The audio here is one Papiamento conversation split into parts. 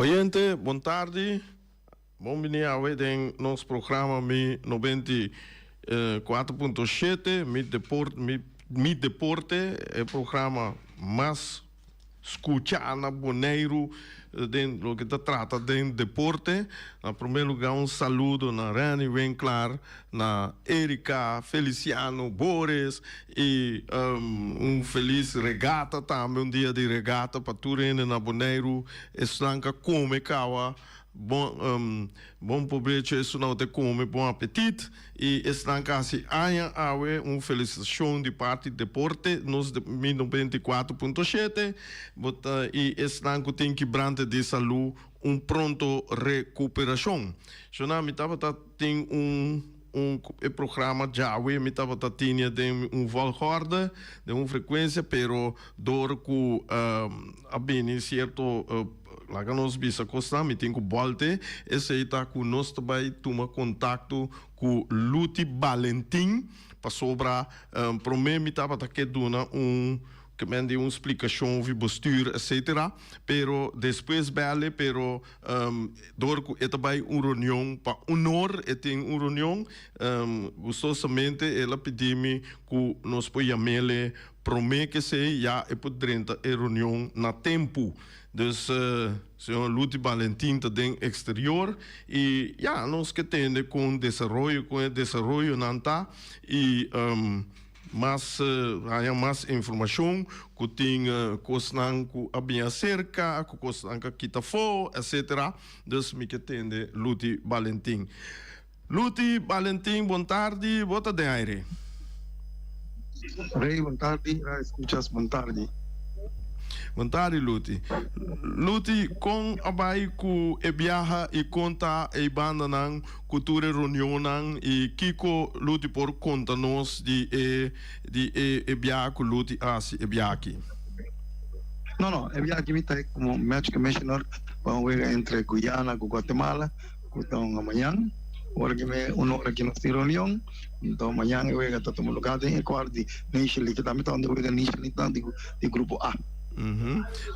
Oyente, bon tardi. Bon bini awe den nos programa Mi 94.7, Mi Deport, Mi, Mi Deporte, e programa mas skuchá na Boneiru den loke ta trata den deporte. Na promé lugá un saludo na Renny Winklaar, na Erika, Feliciano, Boris i un felis regata tambe, un dia di regata pa tur hende na Boneiru. Esnan ka kome kawa bon bon probecho, esun ta kome bon apetit i esnan ka hasi aña awe un felisitashon di parti deporte nos Mi 94.7 bo ta i esnan ku tin kibrante di salu un pronto rekuperashon. Shona mi tabata tin un un e programa djawe mi tabata tine den un volgorde, den un frekuensia, pero dor ku a bini sierto laga nos bisa kosnan mi tin ku bolte, esei ta ku nos ta bai tuma kontakto ku Luti Balentin pasobra promé mi tabata ke duna un Ke men di un splikashon vi bestuur etcetera, pero despues bèl'e pero dor ku e ta bai un reunion pa unor e tin un reunion gustosamente el a pidi mi ku nos por yam'ele promé ke esei ya e por drenta e reunion na tempu. Dus señor Luti Balentin ta den exterior i ya nos ke tende kon desaroyo kon e desaroyonan ta i Mas haña mas informashon ku tin kosnan ku a bin aserka, ku kosnan ku a kita afó, etsetera. Dus mi ke tende Luti Balentin. Luti Balentin, bon tardi, bo ta den aire. Rey, bon tardi, Radio Escuchas, bon tardi. Bon tardi Luti. Luti, kon a bai ku e biaha i kon ta e bandanan ku tur e reunionnan i kiko Luti por konta nos di e di e e biaha ku Luti a hasi e biaha aki? No no, e biaha aki mi ta komo match commissioner pa un wega entre Guyana ku Guatemala ku ta hunga mañan. Ora ki mi un ora ki nos tin reunion, enton mañan e wega ta tuma lugar den e kuart di Nation League, tambe ta unda e wega Nation League ta di grupo A.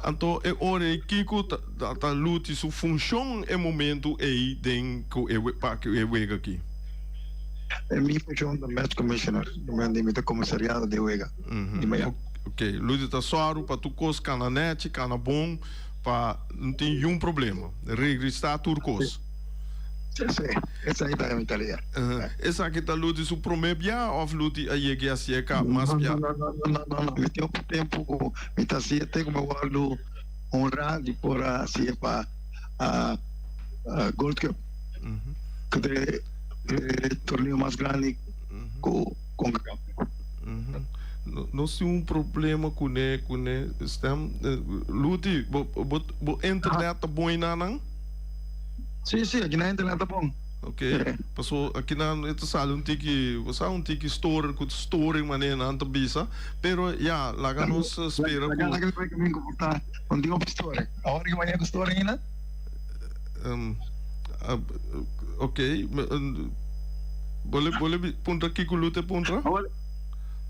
Anto e ora ei kiko ta Luti su funshon e momentu ei den ku e pa ku e wega aki? E mi funshon ta match commissioner, mi ta komisariado di e wega di mañan. Ok, Luti ta sòru pa tur kos kana nèchi, kana bon, pa no tin yun problema, regristá tur kos. Sí, esaki ta mi tarea. Esaki ta Luti su promé bia òf Luti a yega i hasié ka mas bia? No, no, no, no, no. Mi tin hopi tempu ku mi ta hasié te ku mi wòrdu honrá di por a hasié pa Gold Cup, ku ta e torneo mas grandi ku Concacaf. Nos tin un problema kuné, kuné stem. Luti, bo, bo, bo internet ta bon enanan? Sí, sí, aki nan internet ta bon. Ok, paso aki nan e ta sali un tiki, bo sa un tiki store ku storing manera nan ta bisa, pero ya, laga nos spera ku. Laga laga mi bai kaminda ku por ta un tin hopi storing. Awor ki mañana ku storing aina? Ok, bo le bo le puntra kiko Lute puntra? Awor,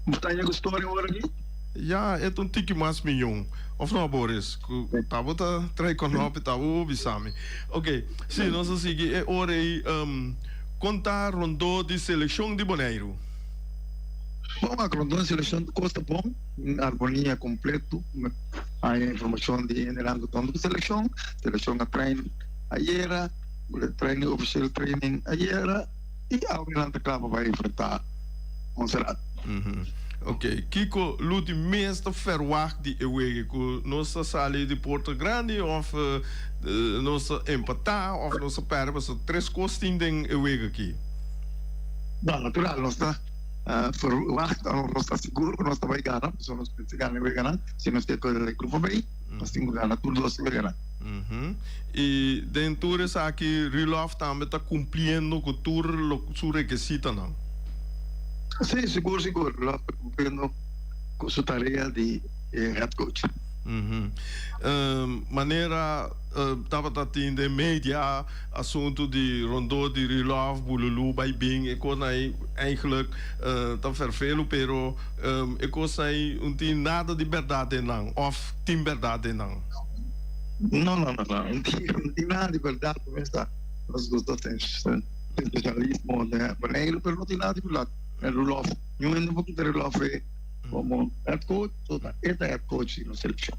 bo ta haña ku storing awor aki? Ya, e ta un tiki mas miyon. Of no, Boris? Ku tabata trae konopi tabo bisa mi. Ok, si, nos a sigui e ora ei. Kon ta rondó di selekshon di Boneiru? Bon, wak, rondó di selekshon tur kos ta bon, armonia kompleto. Haña informashon di hendenan ku ta huntu ku selekshon. Selekshon a train ayera, training ofisial training ayera. I awe nan ta kla pa bai enfrentá Montserrat. Ok, kiko Luti mes ta ferwagt di e wega? Ku nos ta sali di Porta Grandi òf nos ta empatá òf nos ta pèrdè? Pasobra tres kos tin den e wega aki. No, natural, nos ta ferwagt òf nos ta sigur ku nos ta bai gana, pasobra nos mester gana e weganan. Si nos ke kore den grupo B, nos tin ku gana tur dos weganan. I den tur esaki Rudolf tambe ta kumpliendo ku tur su rekesitanan. Sí, sigur sigur. Rudolf ta kumpliendo ku su tarea di head coach. Manera tabata tin den media asuntu di rondó di Rudolf, bululu bai bin, e kosnan ei eigenlijk ta ferfelu pero e kosnan ei no tin nada di bèrdat den nan òf tin bèrdat den nan. No, no, no, no. No tin nada di berdad ku mester nos gusta sensacionalismo den Boneiru, pero no tin nada di berdad. Rudolf, niun hende por kita Rudolf e komo head coach, so ta e ta head coach di nos selekshon.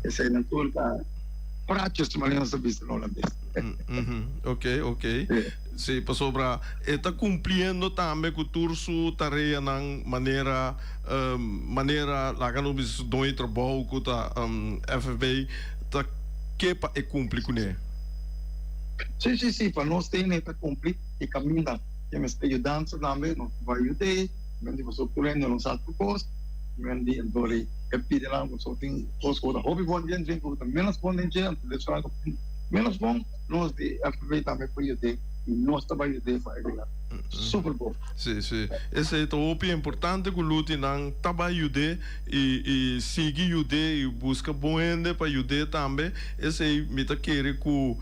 Esei nan tur ta praatjes manera nos ta bisa na holandes. Ok, ok. Sí, pasobra e ta kumpliendo tambe ku tur su tareanan manera manera laga nos bisa su doño di trabou ku ta FFB ta ke pa e kumpli kuné. Sí, sí, sí, pa nos tene e ta kumpli e kaminda ke mester yudansa tambe nos ta bai yud'é, men di pasobra tur hende no sa tur kos, men di enton e pidi nan pasobra tin kos ku ta hopi bon den dje ku ta ménos bon den dje, anto despues nan ku ménos bon. Nos di FB tambe por yud'é y nos ta bay yud'é pa e bira super bon. Sí, sí. Esei ta hopi importante ku Lutinan ta bay yud'é y y sigui yud'é y buska bon hende pa yud'é tambe. Esei mi ta kere ku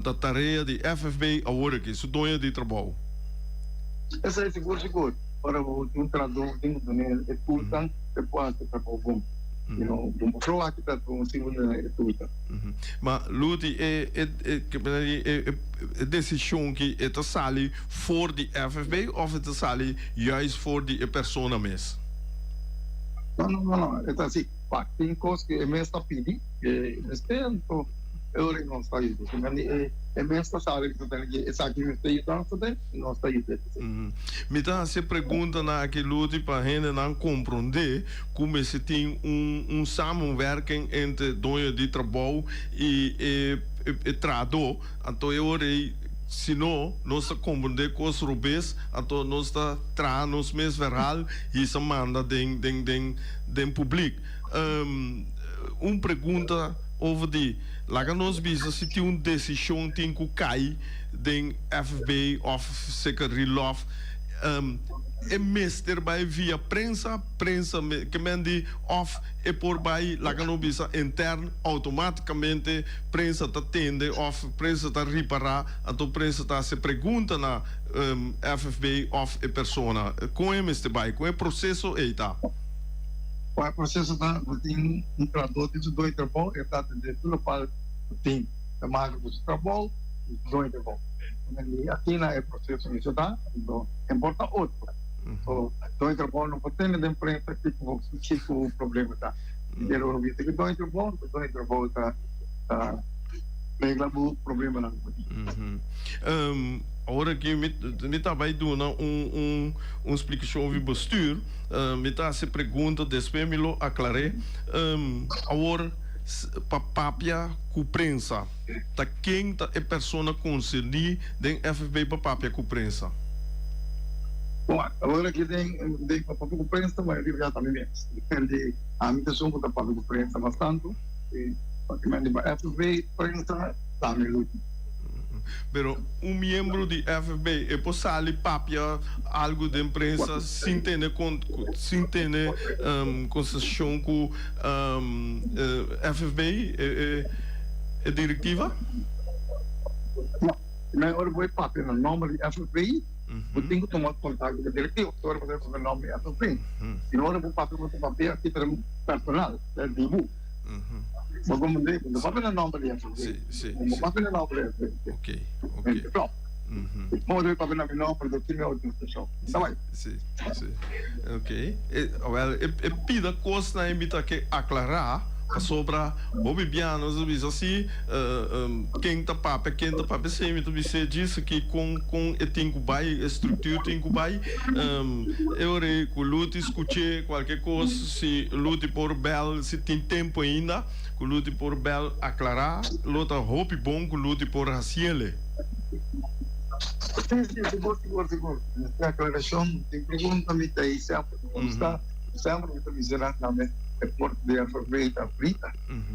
ta tarea di FFB awor aki, su doño di trabou. Esei sigur sigur. Ora bo tin un trahadó bo tin ku dun'é e toolsnan pa e por hasi e trabou bon. You know, bo no wak ta un sigur e toolsnan. Ma Luti, e e e e desishon ki e ta sali for di FFB of e ta sali juist for di e persona mes? No, no, no, no, e ta asi, wak, tin kos ku e mes ta pidi, e mester, anto e ora ei nos ta yuda. Si mende e e mes ta sabi ku ta tene ki esaki mester yudansa den, nos ta yuda. Mi ta hasi e preguntanan aki Luti pa hendenan komprondé ku mester tin un un samenwerking entre doño di trabou i e e trahadó, anto e ora ei si no nos ta komprondé kos robes, anto nos ta traha nos mes verhaal hisa manda den den den den publik. Un pregunta over di laga nos bisa si tin un desishon tin ku kai den FB of seker Rilof e mester bai via prensa, prensa ke men di of e por bai laga no bisa intern automaticamente prensa ta tende of prensa ta ripara anto prensa ta hasi pregunta na FFB of e persona kon e mester bai kon e proceso ei ta. Kon e proceso ta bo tin un trahador tin su doño trabou e ta atende tur lokual ku tin ta maka ku su trabou y su doño trabou asina e proceso mester ta anto importa otro. So, doño trabou no por tene den prensa kiko kiko problema ta. Pero ora bo bisa ku doño trabou, anto doño trabou ta ta regla bo problemanan. Awor aki mi mi ta bai duna un un un splikashon vi bestuur. Mi ta hasi pregunta despues mi lo aklar'é. Awor pa papia ku prensa, ta ken ta e persona konserní den FFB pa papia ku prensa? Bon, awor aki den den pa papia ku prensa mayoria bia ta mi mes. Depende, ami ta esun ku ta papia ku prensa mas tantu i pakimente pa FFB prensa ta mi lucha. Pero un miembro di FFB e por sali papia algu den prensa sin tene sin tene konseshon ku FFB e direktiva? No, mehor bo e papia na nomber di FFB, bo tin ku tuma kontakto ku e direktiva ora bo ta papia na nomber di FFB. Si no ora bo papia bo ta papia a titulo personal, di bo. Bo comprende? Bo no papia na nomber di FFB. Bo papia na nomber di FFB. Ok, ok. Bo debe papia na mi nomber, do tin mi outorisacion. Ta bai. Si, si. Ok. Wel, e pida cosnan ei mi ta ke aclara, pasobra hopi bia nos ta bisa si, ken ta papia, ken ta papia, esei mi ta bis'é djis aki con con e tin cu bai, e structuur tin cu bai. E ora ei cu Luti scuch'é cualke cos, si Luti por bel, si tin tempo ainda, cu Luti por bel aclara, lo ta hopi bon cu Luti por haciele. Sí, sí, sigur, sigur, sigur. Tin aclaracion, tin pregunta, mi ta ei semper. Mi gusta, semper mi ta bisa nan tambe e porta di FFB ta abrita.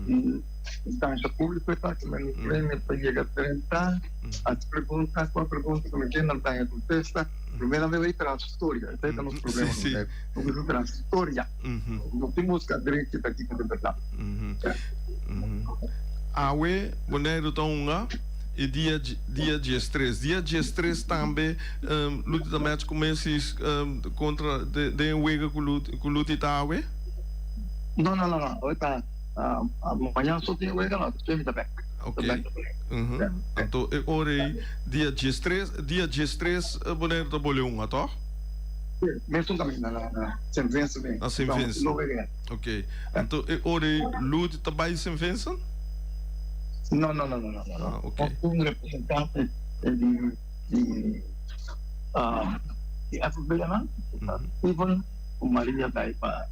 Y instancia publico e ta ki men mi pa yega drenta, haci pregunta, cual pregunta cu mi kier nan ta haña contesta. Primer nan debe traha su storia, esey ta nos problema. No bisa traha storia. No tin busca drechi ta kico ta berdad. Awe Boneiru ta hunga e dia dia diestres. Dia diestres tambe Luti ta match ku Messi kontra den e wega ku Luti ta awe? No no no no awe ta. Mañan so tin wega no, despues mi ta bek. Ok. Anto e ora ei dia diestres, dia diestres Boneiru ta bole un, atoh? Si, mesun kaminda na Sint Vincent den. Na Sint Vincent. Ok. Anto e ora ei Lourdes ta bai Sint Vincent? No, no, no, no, no. Ah, ok. Un representante di di di FB nan, Steven ku Maria ta bai pa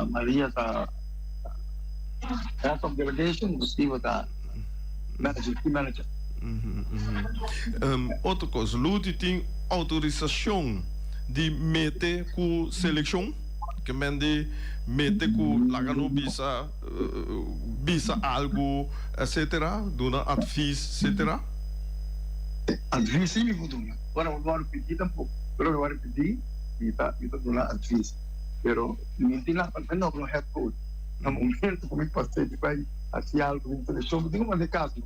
Maria ta Head of delegation ku Steven ta manager, team manager. Otro kos, Luti tin outorisashon di mete ku selekshon? Ke men di mete ku laga no bisa bisa algu etcetera, duna advis etcetera? Advis si mi por duna. Ora mi wòrdu pidi tampoko, pero ora mi wòrdu pidi mi ta mi ta duna advis. Pero mi tin la mi no head coach. Na momento ku mi pas'é di bai hasi algu den selekshon mi tin ku manda e kaso.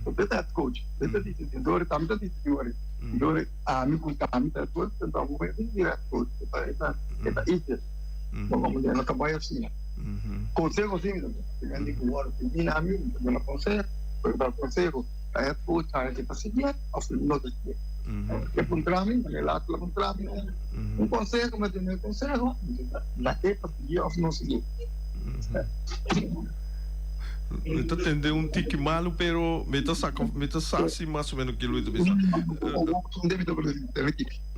Bo ta head coach, bo ta disididor, tambe ta disididor. Dor ami ku ami ta head coach, anto abo mes tin bira head coach. E ta e ta e ta easy. Bo komo no ta bai asina. Konseho si mi ta duna. Si mi a di ku wòrdu pidi na mi, mi ta duna konseho. Pero ta konseho ta head coach haña si ta siguié òf si no ta siguié. E puntra mi, mi laat la puntra mi un konseho, mi a duna e konseho, na e pa siguié òf no siguié. Mi ta tende un tiki malu pero mi ta saka mi ta sa si mas o menos kilo mi ta bisa.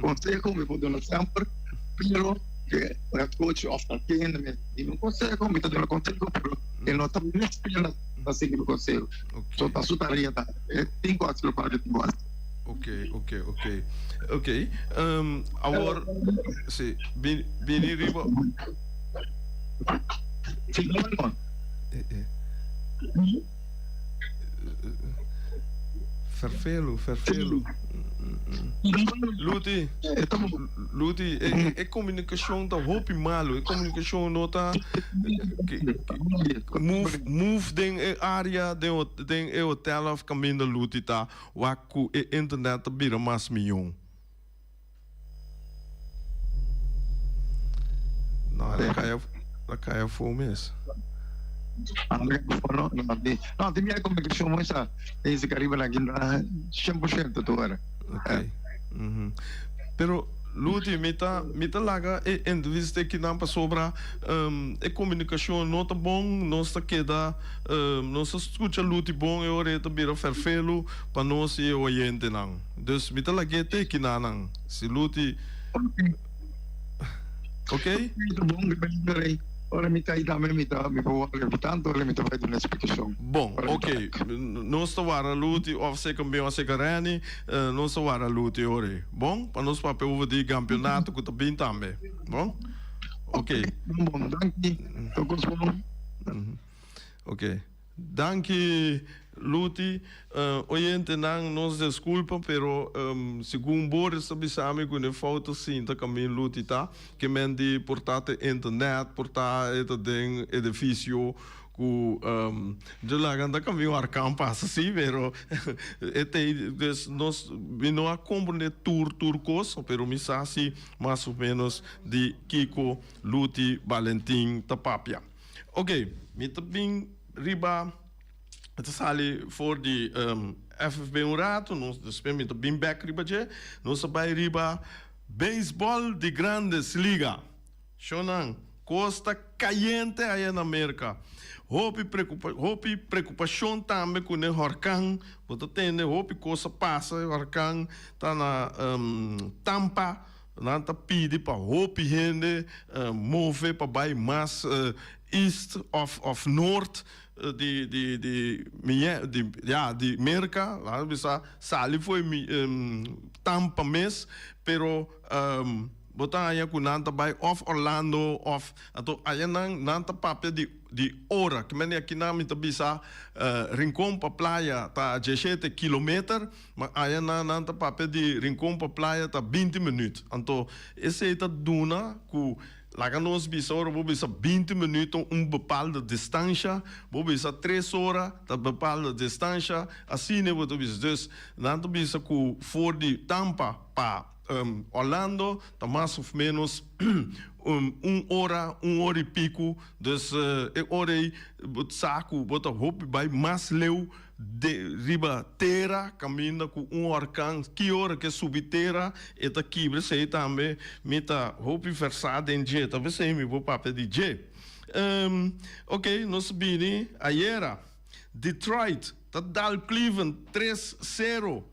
Konseho mi por duna semper pero ke head coach of ta kende mi duna un konseho mi ta duna konseho pero e no ta mester ta sigui mi konseho. So ta su tarea ta e tin ku hasi lokual ke tin ku hasi. Ok ok ok ok awor si bini riba. Ferfelu, ferfelu. Luti, Luti, e, e komunikashon ta hopi malu. E komunikashon no ta move, move den e área, den, den e hotel of kaminda Luti ta, wak ku e internet ta bira mas miyon. No, la kaya, la kaya fu mes. No, tin mi comunicación mo esa ese Caribe la kinda 100% tu era. Ok. Mm Pero Luti, mi ta mi ta laga e entrevista kinan pasobra um, e comunicación no ta bon, nos ta keda um, nos ta scucha Luti bon e ora e ta bira ferfelu pa nos y e oyentenan. Dus mi ta lag'é te kinanan si Luti. Ok? Ta bon, mi Ora mi ta ei tambe mi ta mi por wak tanto ora mi ta bai duna splikashon. Bon, ok. Nos ta wara Luti of seka mi of seka Renny, nos ta wara Luti ora ei. Bon? Pa nos papia over di kampionato ku ta bin tambe. Bon? Ok. Bon, bon. Danki. Tur kos bon. Ok. Danki Luti. Oyentenan nos desculpa pero segun Boris ta bisa mi cu ne fout ta sinta camin Luti ta ke men di por ta te internet por ta e ta den edificio cu yo laga ta camin horcan pasa si pero e tey dus nos mi no a comprende tur tur cos pero mi sa si mas o menos di kico Luti Balentin ta papia. Ok, mi ta bin riba, mi ta sali for di FFB un rato, nos despues mi ta bin bek riba dje, nos ta bai riba beisbòl di Grandes Liga. Shownan, kos ta kayente aya na Merka. Hopi preokupa, hopi preokupashon tambe ku ne horkan, bo ta tende hopi kos a pasa, e horkan ta na Tampa. Nan ta pidi pa hopi hende move pa bai mas east of of noord di di di di ya di Merca, laga nos bisa sali for Tampa mes, pero bo ta haña ku nan ta bai of Orlando of anto aya nan nan ta papia di di ora. Ki manera kinan mi ta bisa Rincon pa playa ta dieshete kilometer. Ma aya nan nan ta papia di Rincon pa playa ta 20 minuut. Anto esey ta duna cu Laga nos bisa ora bo bisa 20 minuut un bepaalde distancia, bo bisa 3 ora ta bepaalde distancia, asina bo ta bisa. Dus nan ta bisa ku for di Tampa pa Orlando ta mas of menos un ora, un ora y pico. Dus e ora ei bo sa ku bo ta hopi bai mas leu de riba tera kaminda ku un orkan ki ora ke subi tera e ta kibra. Esei tambe mi ta hopi versá den dje, ta p'esei mi por papia di dje. Ok, nos bini ayera Detroit ta dal Cleveland 3-0.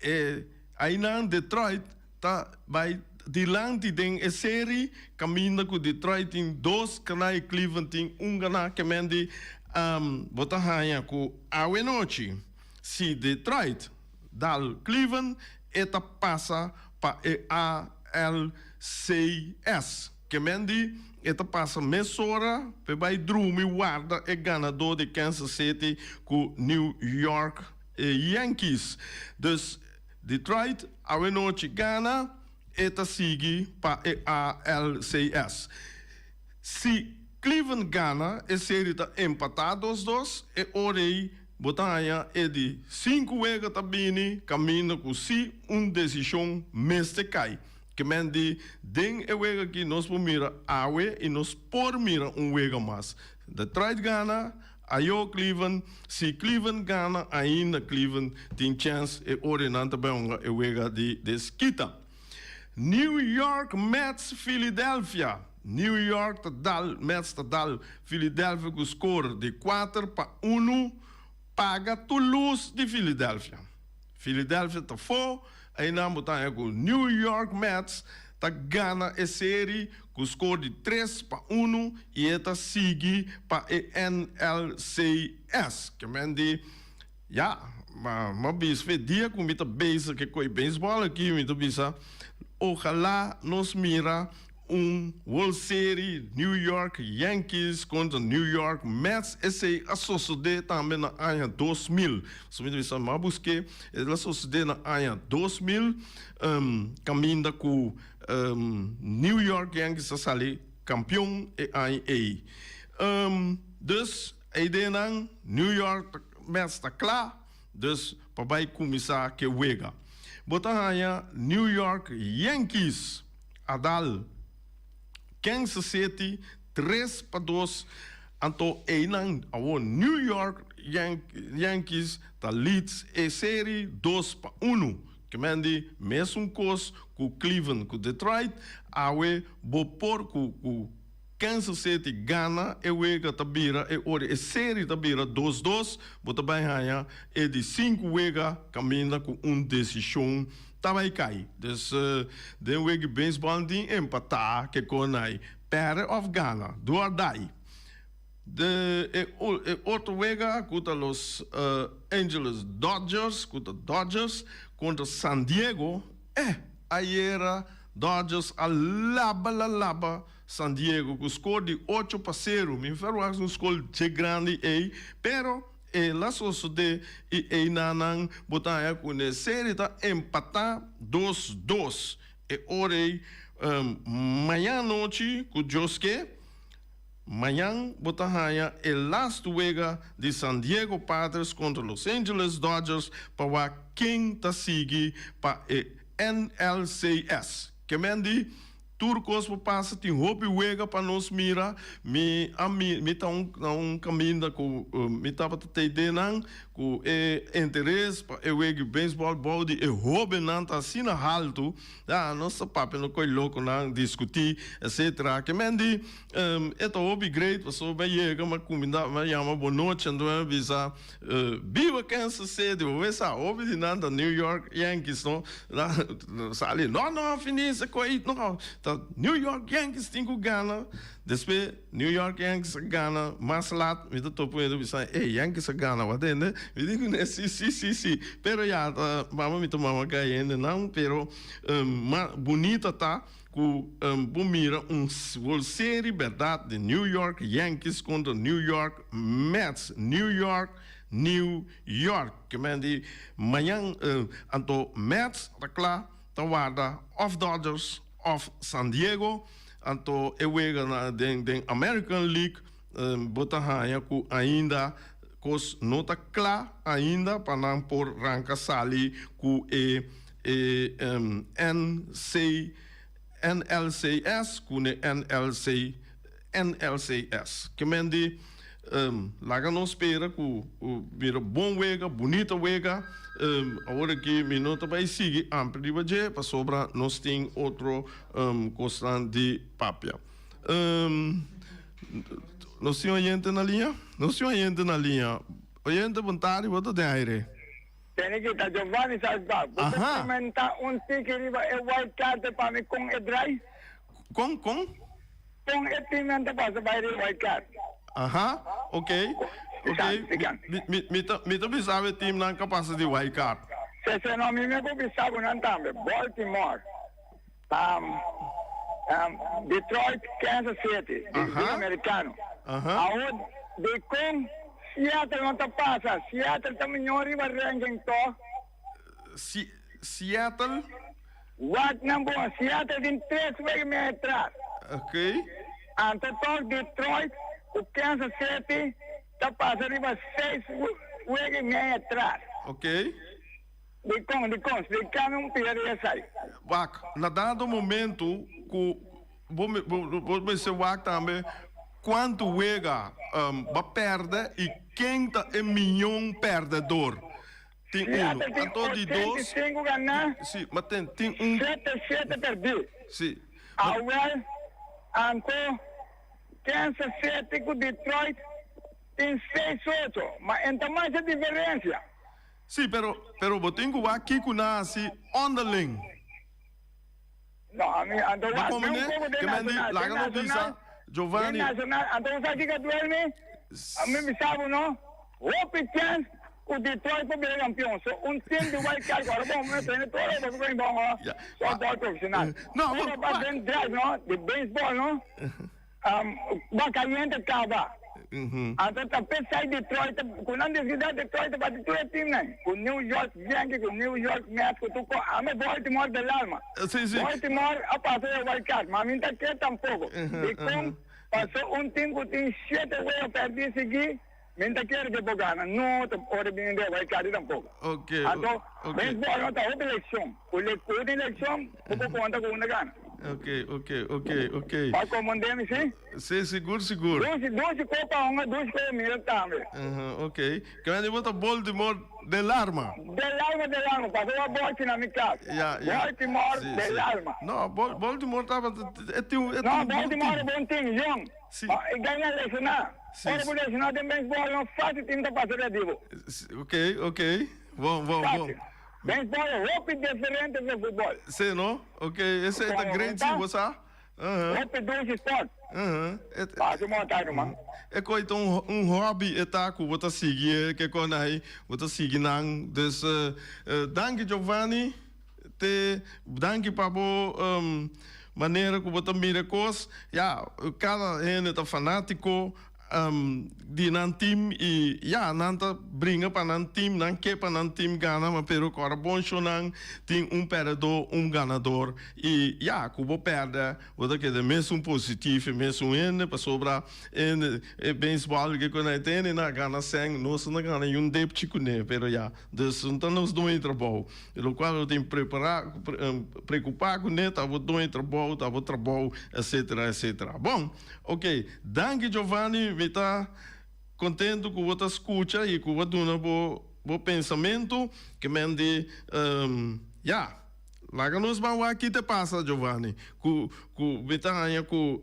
E ainan Detroit ta bai dilanti den e seri kaminda ku Detroit tin dos ganá i Cleveland tin un ganá. Ke men di bo ta haña ku awe nochi si Detroit dal Cleveland e ta pasa pa e ALCS. Ke men di e ta pasa mesora p'e bai drumi warda e ganadó di Kansas City ku New York Yankees. Dus Detroit awe nochi gana, e ta sigui pa e ALCS. Si Cleveland gana, e seri ta empatá 2-2, e ora ei bo ta haña e di sinku wega ta bini kaminda ku si un desishon mester kai. Ke men di den e wega aki nos por mira awe i nos por mira un wega mas. Detroit gana, Ayo Cleveland, si Cleveland gana ainda Cleveland tin chens, e ora nan ta bai hunga e wega di deskita. New York Mets Philadelphia, New York ta dal Mets ta dal Philadelphia ku skor di 4-1, paga tur lus di Philadelphia. Philadelphia ta fo, einan bo ta haña ku New York Mets ta gana e seri ku skor di 3-1 i e ta sigui pa e NLCS. Ke men di, ya, ma bisa fe dia ku mi ta bezig ke koi beisbòl aki, mi ta bisa, ojalá nos mira un World Series New York Yankees kontra New York Mets. Esei a sosodé tambe na aña 2000. So mi ta bisa mi a busk'é, el a sosodé na aña 2000 kaminda ku New York Yankees a sali kampion e aña ei. Dus e ideanan New York Mets ta kla dus pa bai kuminsá ke wega. Bo ta haña New York Yankees a dal Kansas City 3-2, anto einan awor New York Yankees ta lead e seri 2-1. Ke men di mesun kos ku Cleveland ku Detroit, awe bo por ku Kansas City gana e wega ta bira e ora e seri ta bira 2-2, bo ta bai haña e di sinku wega kaminda ku un desishon ta bai kai. Dus den wega di beisbòl tin empatá ke kon ai pèrdè òf gana, do or die. De e otro wega ku ta Los Angeles Dodgers ku ta Dodgers kontra San Diego, eh ayera Dodgers a laba la laba San Diego ku skor di 8-0. Mi ferwagt un skor dje grandi ei, pero el a sosodé i einanan bo ta haña ku ne seri ta empatá 2-2. E ora ei mañan anochi ku Dios ke, mañan bo ta haña e lastu wega di San Diego Padres kontra Los Angeles Dodgers pa wak ken ta sigui pa e NLCS. Ke men di tur kos por pasa, tin hopi wega pa nos mira. Mi a mi mi ta un na un kaminda ku mi tabata tei den nan ku e interes pa e wega di beisbòl bou di e hóbennan ta asina haltu. Ya nos ta papia no koi lokonan diskutí etcetera. Ke men di e ta hopi great pasobra mi a yega mi a kuminda mi a yama bonochi anto mi a bisa Biba Kansas City, bo mester sa hopi di nan ta New York Yankees no, nan sali no no finis e koi no ta New York Yankees tin ku gana, despues New York Yankees a gana mas lat mi ta topa un hende bisa ey Yankees a gana bo a tende mi di kuné si si si si pero ya ta mama mi ta mama kai hendenan pero ma bunita ta Ku bo mira un World Serie bèrdat di New York Yankees kontra New York Mets, New York, New York. Ke men di mañan anto Mets ta kla ta warda òf Dodgers òf San Diego. Anto e weganan den den American League bo ta haña ku ainda kos no ta kla ainda pa nan por ranka sali ku e e NC NLCS ku ne NLC NLCS. Ke men di laga nos spera ku bira bon wega, bunita wega. Awor aki mi no ta bai sigui amplia riba dje pasobra nos tin otro kosnan di papia. Nos tin oyente na liña? Nos tin oyente na liña. Oyente bon tardi, bo ta den aire. Tene ki ta Giovanni Salsbach. Bo ta comenta un tiki riba e wild card pa mi con e draai? Con, con? Con e teamnan ta pasa bai riba wild card? Aha, ok, ok. Mi, mi, mi ta, mi ta bisa e teamnan ka pasa di wild card. Sese no, mi me por bisa bo nan tambe. Baltimore, um, um, Detroit, Kansas City, di Liga Americano. Awor, dikon Seattle no ta pasa? Seattle ta miñor riba ranking tòg? Si, Seattle? Wak nan bon, Seattle tin tres wega mei atras. Ok. Anto tòg Detroit ku Kansas City ta pasa riba seis wega mei atras. Ok. Dikon, dikon? Splika mi un pia di esai. Wak, na dado momento ku bo bo mester wak tambe kuantu wega bo a pèrdè i ken ta e mion pèrdèdor. Tin uno. Seattle tin Anto di ochenta i dos. sinku ganá, Si, ma ten tin un. shete shete pèrdí. Si, ma. Awèl, anto Kansas City ku Detroit tin seis ocho, ma en ta masha diferensia. Sí, pero, pero bo tin ku wak kiko nan hasi onderling. No, ami, anto Bo wak, kome den ne? un poko den Ke men di, nacional, laga den nos bisa, nacional, den Giovanni. nacional, anto bo sa kiko duel mi? Ami bisa bo no, hopi chèns ku Detroit por bira kampion. So un team di wild card ku ora bo no tene tur ora bo por bon ho, Ya, so wa, bòl profesional. no, bo, Ora ba wak. den drive no, di baseball no, Ba cayente caba. Anto ta pesai Detroit cu nan descuida Detroit ta bati tur e teamnan cu New York Yankees cu New York Mets cu tur co ame Baltimore del alma. Baltimore a pasa e wild card ma mi ta ke tampoco dicon paso un team cu tin shete wega perdi sigui mi ta kere ke por gana no ta ora bini den wild card tampoco. Anto baseball no ta hopi leccion cu tin leccion bo por conta cu unda gana. Ok, ok, ok, ok. Pa komondé mi, si? Si, sigur, sigur. Dushi, dushi ko pa hunga, dushi ko mira tambe. Aha, ok. Kende bo ta Baltimore del arma? Del alma, del alma. Paso wa bochi na mi kas. Ya, ya. Baltimore Si, del si. alma. No, Bal Baltimore tabata, e tin un, e tin No, un bon Baltimore team. e bon team, yong. Si. Ma e gana lesioná. Si, Ora bo si. lesioná den beisbòl, no fásil team ta pasa riba di bo. Si, ok, ok. Bon, bon, bon. Fásil. Beisbòl hopi diferente di futbòl. Sí, no? Ok, esei ta great sí, bo sa. Uh-huh. Hopi dushi sport. Uh-huh. Pasa un montá ruman. E koi ta un un hobby e ta ku bo ta sigui e ke kon ai, bo ta sigui nan. Dus danki Giovanni, te danki pa bo manera ku bo ta mira e kos. Ya, kada hende ta fanátiko. Di nan team y ya nan ta bringa pa nan team nan ke pa nan team gana ma pero ku ora bon show nan tin un perdedor un ganador y ya ku bo perde bo ta keda mesun positief e mesun hende pasobra e e baseball ke ku nan tene nan a gana sèn nos no gana ni un depchi kune pero ya dus no ta nos doño trabou lokual bo tin prepara preocupa kune ta bo doño trabou ta bo trabou etcetera etcetera bon. Ok, danki Giovanni, mi ta contento cu bo ta scucha y cu bo a duna bo bo pensamento, ke men di ya, laga nos ban wak ki te pasa Giovanni, cu cu mi ta haña cu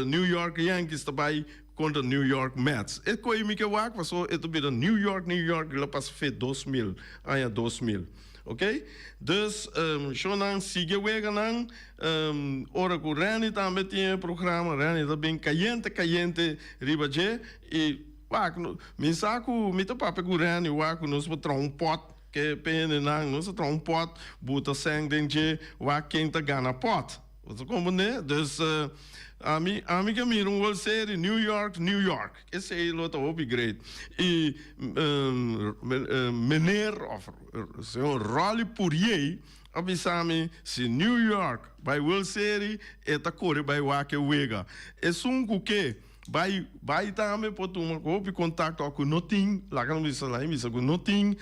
New York Yankees ta bay contra New York Mets, e coy mi ke wak paso e ta bira New York New York lo pasa fe 2000, aña 2000. Ok dus shownan sigui e weganan ora ku Renny tambe tin e programa Renny ta bin kayente kayente riba dje i wak mi sa ku mi ta papia ku Renny wak ku nos por traha un pot ke p'e hendenan nos ta traha un pot buta sèn den dje wak ken ta gana pot. Bo ta comprende? Dus ami ami ke mira un World Series New York New York. Esei lo ta hopi great. I meneer of señor Rolly Pourier. a bisa mi si New York bai World Series e ta kore bai wak e wega. Esun ku ke bai bai tambe por tuma hopi kontakto òf ku no tin, laga nos bisa laga mi bisa ku no tin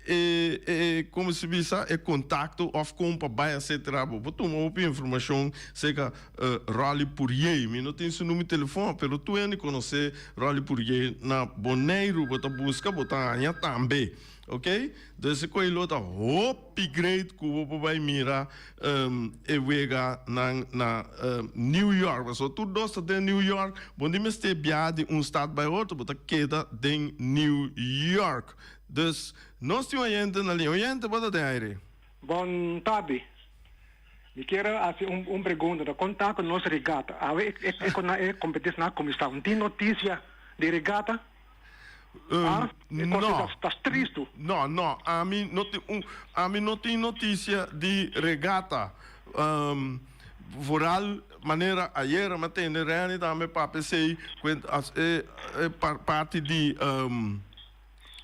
e e komo si bisa e kontakto òf kon pa bai etcetera bo por tuma hopi informashon serka Rolly Purier. Mi no tin su numero di telefòn pero tur hende konosé Rolly Purier na Boneiru bo ta buska bo ta haña tambe. Ok, dus e koe lo ta hopi great ku bo por bai mira e wega nan na New York. Pasobra tur dos ta den New York, bo no mester biaha di un stad bai otro, bo ta keda den New York. Dus nos tin oyente na liña. Oyente, bo ta den aire. Bon tardi. Mi kier a hasi un pregunta. Ta kon ta ku nos regata? Awe e kompetensia nan a kuminsá. Un tin notisia di regata? Ah, e kos No. ta tristu. No, no, ami no tin un, ami no tin noticia di regata. Vooral manera ayer mi a tende Renny tambe papia esey cu e as e e parti di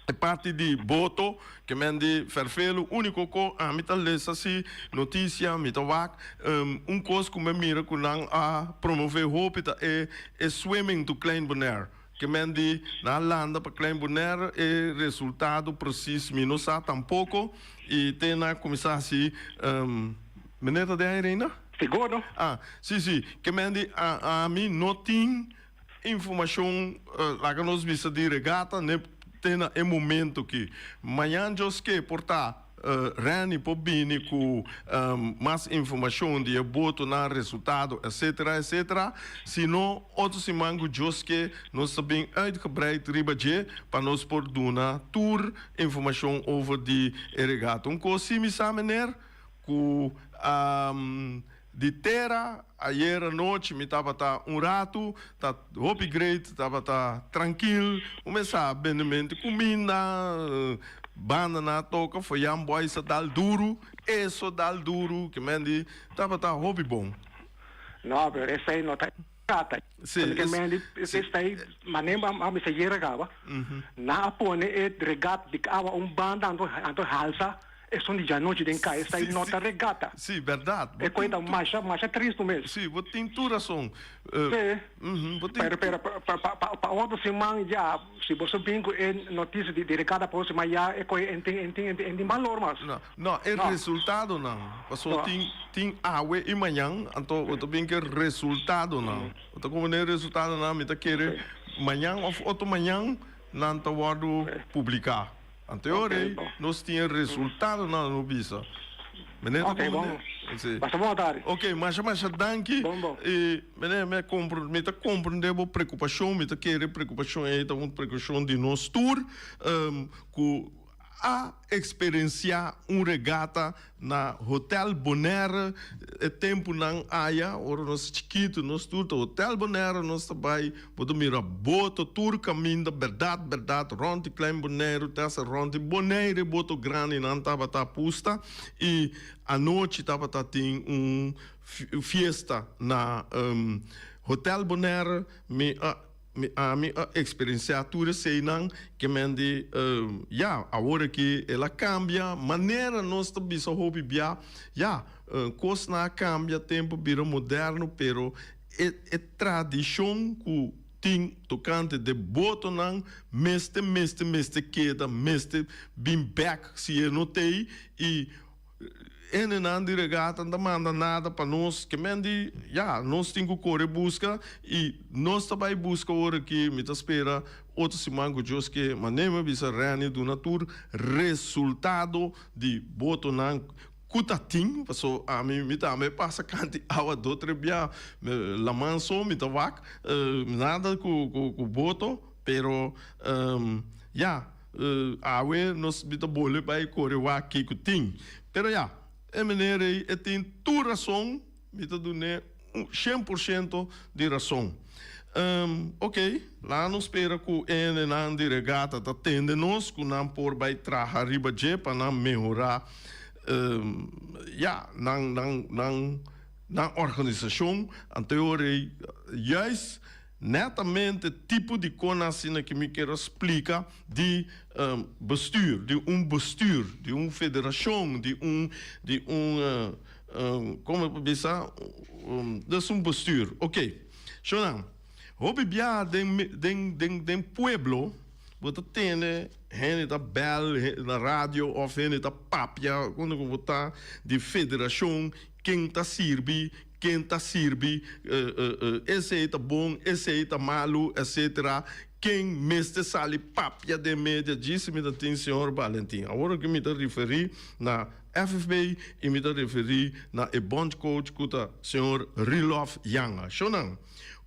e parti di boto ke men di ferfelu unico ko ami ta lesa si noticia mi ta wak un kos ku mi a mira ku nan a promove hopi ta e e swimming to Klein Bonaire. Ke men di nan a landa pa Klein Bonaire e resultado precies mi no sa tampoco y te nan a cuminsa haci Meneer ta den aire ainda? Sigur no. Ah, si si, ke men di ami no tin informacion laga nos bisa di regata ne te na e momento ki. Mañan Dios ke por ta. Renny por bini ku mas informashon di e botonan, resultado etcetera etcetera. Si no, otro siman ku Dios ke nos ta bin uitgebreid riba dje pa nos por duna tur informashon over di e regata. Un kos si mi sa meneer ku di tera ayer anochi mi tabata un ratu ta hopi great tabata trankil un mesa bende kuminda banda nan a toka for Jan Boys a dal duru eso dal duru ke men di tabata hopi bon. No pero esei no ta trata Sí, ke men di esei manera a mester yera kaba nan a pone e regat di awa un banda anto halsa Esun di djanochi den kai esai no ta regata. Sí, berdad. E koe ta masha, masha tristu mes. Sí, bo tin tur rason. Sí. Bo tin Pero, pero, pa, pa, pa, pa otro siman ya, si boso bin ku e notisia di, di regata pa otro siman ya e koe en tin, en tin, en tin balor mas. No, no, e No. resultadonan. Paso No. tin, tin awe i mañan, anto bo ta bin ku e resultadonan. Bo ta komprende e resultadonan, mi ta kere mañan òf otro mañan nan ta wòrdu publiká. Anteor ei nos tin e resultadonan no bisa. Meneer ta Ok, bon. comprende? Si. Basta bon tardi. Ok, masha masha danki. Bon, bon. I meneer mi a compre, mi ta comprende bo preocupacion, mi ta kere preocupacion ei ta un preocupacion di nos tur cu a experiencia un regata Na Hotel Bonaire e tempunan aya, ora nos chikitu, nos tur ta Hotel Bonaire nos ta bai, bo ta mira boto tur kaminda, bèrdat bèrdat rònt di Klein Boneiru te hasta rònt di Bonaire boto grandinan tabata pusta i anochi tabata tin un fiesta na Hotel Bonaire. Mi a Mi ami a experiencia tur eseinan ke men di ya awor aki el a cambia manera nos ta bisa hopi bia ya cosnan a cambia tempo bira moderno pero e e tradicion cu tin tocante de botonan mester mester mester keda mester bin bek si e no tey y Hendenan di regata no ta manda nada pa nos, ke men di, ya, nos tin ku kore buska i nos ta bai buska ora ki mi ta spera otro siman ku Dios ke mane mi a bisa Renny duna tur resultado di botonan ku ta tin, paso ami mi tambe pasa kanti awa do tres bia laman so mi ta wak nada ku ku boto pero ya. Awe nos bi ta bole bai kore wak kiko tin. Pero ya, e meneer ei e tin tur rason, mi ta dun'é un shen por shento di rason. Ok, laga nos spera ku e hendenan di regata ta tende nos, ku nan por bai traha riba dje pa nan mehorá, ya, nan, nan, nan, nan organisashon. Anto e ora ei, juist. Netamente tipo di kon asina ki mi kier a splika di bestuur, di un bestuur, di un federashon, di un di un kon mi por bisa, dus un bestuur. Oké, shownan, hopi biaha den den den den pueblo bo ta tende hende ta bèl na radio òf hende ta papia unda ku bo ta di federashon, ken ta sirbi, Ken ta sirbi, esei ta bon, esei ta malu, etcetera. Ken mester sali papia den media djis mi ta tin señor Valentin. Awor aki mi ta referi na FFB y mi ta referi na e bondcoach cu ta señor Rilof Janga. Shownan,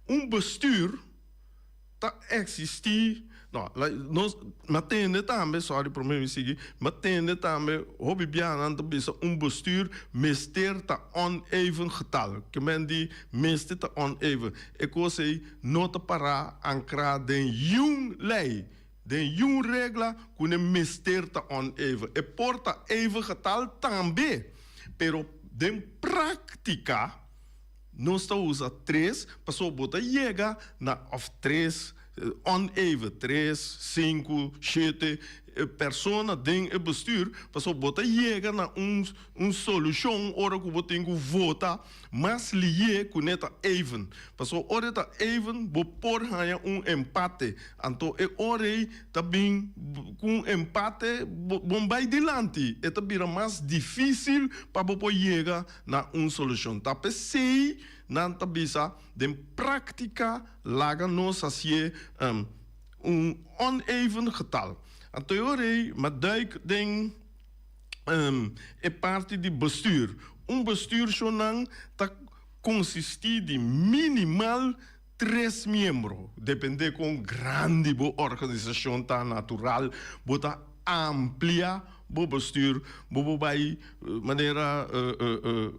un bestuur ta existi, no, nos, mi a tende tambe, sorry prome mi sigui, mi a tende tambe hopi biahanan ta bisa un bestuur mester ta oneven getal, ke men di mester ta oneven, e kos ei no ta para ankra den yun lei, den yun regla ku ne mester ta oneven, e por ta even getal tambe, pero den praktika. Nos ta usa tres pasobra bo ta yega na of tres oneven, tres, sinku, shete persona den e bestuur pasobra bo ta yega na un un solushon ora ku bo tin ku vota mas liye ku ne ta even. Pasobra ora e ta even bo por haña un empate anto e ora ei ta bin ku un empate bo bai dilanti e ta bira mas difisil pa bo por yega na un solushon. Ta p'esei nan ta bisa den práktika laga nos hasié un oneven getal. Anto e ora ei m'a duik den e parti di bestuur. Un bestuurshonan ta konsistí di minimal tres miembro. Dependé kon grandi bo organisashon ta natural bo ta amplia bo bestuur, bo por bai manera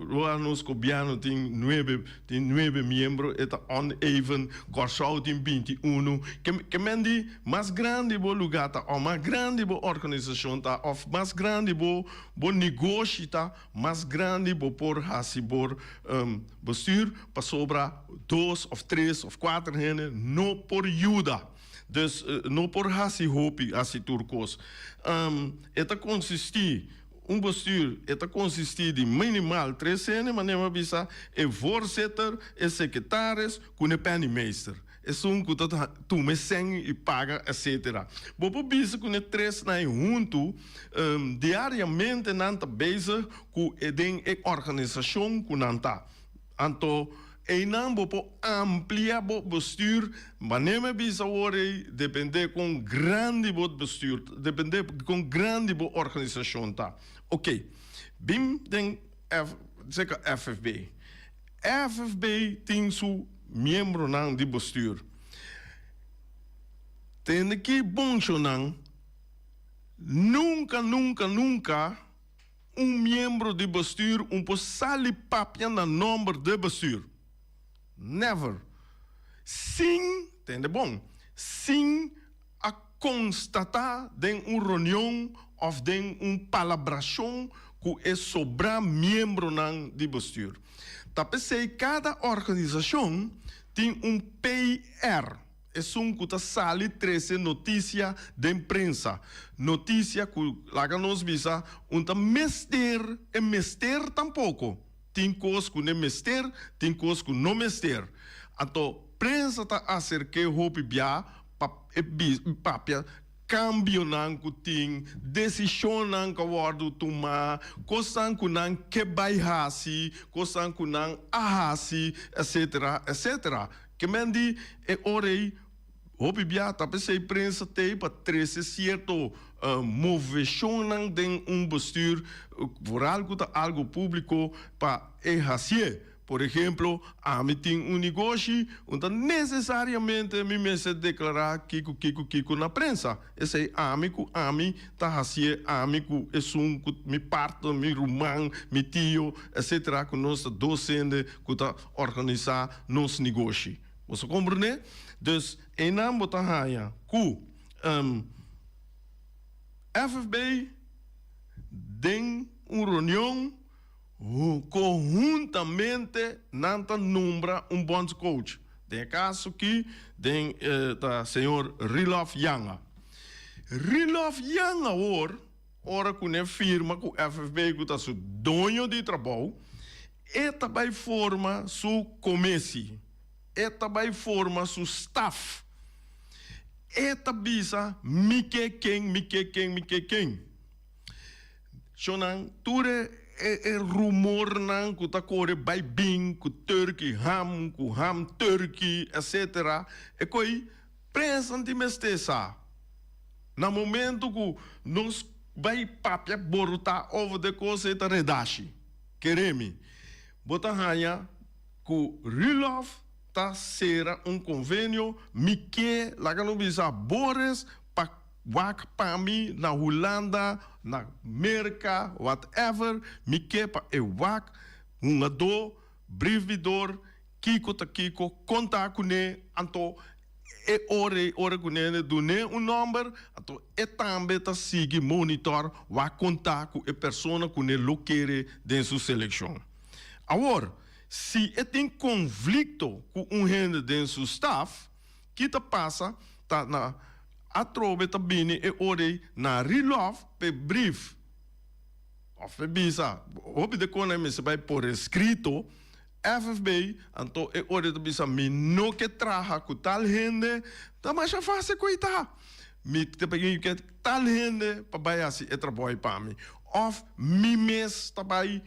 lo nos gobièrnu tin nuebe tin nuebe miembro e ta oneven, Kòrsou tin 21, ke men di mas grandi bo lugá ta òf mas grandi bo organisashon ta òf mas grandi bo bo negoshi ta Mas grandi bo por hasi bor bestuur pasobra dos of tres of kuater hende no por yuda. Dus no por hasi hopi, hasi tur kos. E ta konsistí, un bestuur e ta konsistí di minimal tres hende, manera mi a bisa, e voorzitter, e secretaris ku e penningmeester. Esun ku ta tuma e sèn i paga etcetera. Bo por bisa ku ne tresnan ei huntu diariamente nan ta bezig ku e den e organisashon ku nan ta. Anto einan bo por amplia bo bestuur manera mi a bisa awor ei depende kon grandi bo bestuur ta, depende kon grandi bo organisashon ta. Oke, bin den seka FFB. FFB tin su miembronan di bestuur. Tende ki bonchonan, nunca, nunca, nunca un miembro di bestuur un por sali papia na nomber de bestuur. Never. Sin, tende bon, sin a constata den un reunion of den un palabracion cu e sobra miembronan di bestuur. Ta p'esey cada organisacion tin un PR, esun cu ta sali trece noticia den prensa. Noticia cu, laga nos bisa, un ta mester, e mester tampoco. Tin cos cu ne mester, tin cos cu no mester. Anto prensa ta acerke hopi bia pa e papia cambionan cu tin, decisionnan cu a wordo tuma, cosnan cu nan ke bay haci, cosnan cu nan a haci, etcetera, etcetera. Ke men di e ora ey hopi bia ta p'esey prensa t'ey pa trece cierto movecionnan den un bestuur, vooral cu ta algo publico, pa e hacié. Por ehemplo, ami tin un negoshi, un ta necesariamente mi mester declara kico, kico, kico na prensa. Esey ami cu ami ta hacié, ami cu esun cu mi partner, mi ruman, mi tio, etcetera, cu nos ta dos hende cu ta organisa nos negoshi. Boso comprende? Dus eynan bo ta haya cu FFB den un reunion conhuntamente nan ta nombra un bondscoach. Den e kaso aki den ta señor Rilof Janga. Rilof Janga awor ora ku ne firma ku FFB ku ta su doño di trabou e ta bai forma su komesi, e ta bai forma su staf. E ta bisa mi ke ken, mi ke ken, mi ke ken. Shonnan, tur e e rumornan ku ta kore bai bin ku Turkey ham, ku ham Turkey, etcetera, e koi prensa tin mester sa. Na momento ku nos bai papia borotá over de kos ei ta redashi. Kere mi, bo ta haña ku Rulof ta sera un konvenio, mi ke, laga nos bisa, Boris pa Wak pa mi na Hulanda, na Merka, whatever, mi ke pa e wak hungadó, briefbidor, kiko ta kiko, konta kuné, anto e ora ei, ora ku nene dun'é un nòmber, anto e tambe ta sigui monitor wak konta ku e persona ku ne lo kere den su selekshon. Awor, si e tin konflikto ku un hende den su staf, Ki ta pasa ta na atrobe ta bini e ora ei na Rilòf p'e brief òf p'e bisa hopi de kona e mester bai por eskrito FFB anto e ora ei ta bisa mi no ke traha ku tal hende ta masha fásil ku ei ta mi ta pidi ke tal hende pa bai hasi e trabou ei pa mi òf mi mes ta bai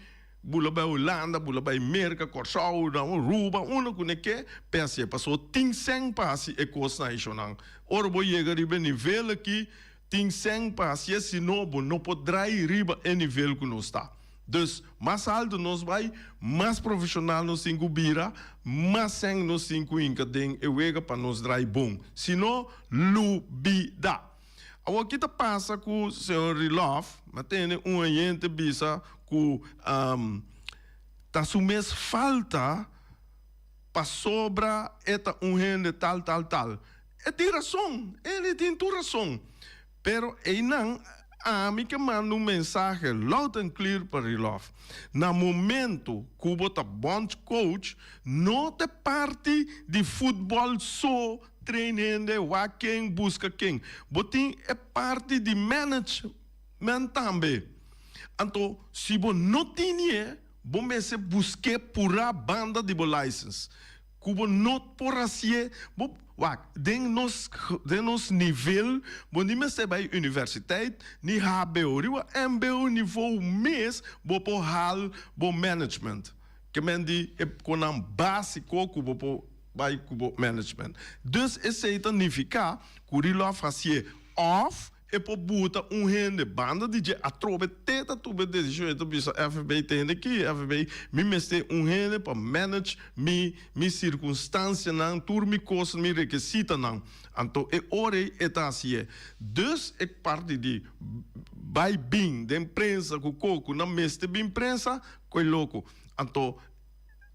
Bula bai Hulanda, bula bai Merka, Kòrsou, Aruba, unda ku ne ke, pensa pasobra tin sèn pa hasi e kosnan ei shonnan. Ora bo yega riba e nivel aki, tin sèn pa hasié, si no bo no por drai riba e nivel ku nos ta. Dus, mas altu nos bai, mas profeshonal nos tin ku bira, mas sèn nos tin ku hinka den e wega pa nos drai bon. Si no, lubida. Awor ki ta pasa ku señor Rilov? Mi a tende un oyente bisa ku ta su mes falta pasobra e ta un hende tal tal tal. E tin rason, e tin tur rason. Pero einan ami ke manda un mensahe loud and clear pa Rilov. Na momento ku bo ta bondscoach no ta parti di futbol so Train hende, wak ken, buska ken. Bo tin e parti di management tambe. Anto, si bo no tini'e, bo mester busk'e purá banda di bo license. Ku bo no por hasié, bo, wak, den nos, den nos nivel, bo ni mester bai universiteit, ni hbo. Riba mbo niveau mes bo por haal bo management. Ke men di e konan básiko ku bo por bai ku bo management. Dus esei ta nifiká ku Rilòf hasié òf e por buta un hende banda di dje atrobe te ta tuma e desishon e ta bisa FB tende aki FB mi mester un hende pa manage mi mi sirkunstansianan tur mi kosnan mi rekesitanan anto e ora ei e ta hasié. Dus e parti di bai bin den prensa ku ko ku nan mester bin prensa koe loko anto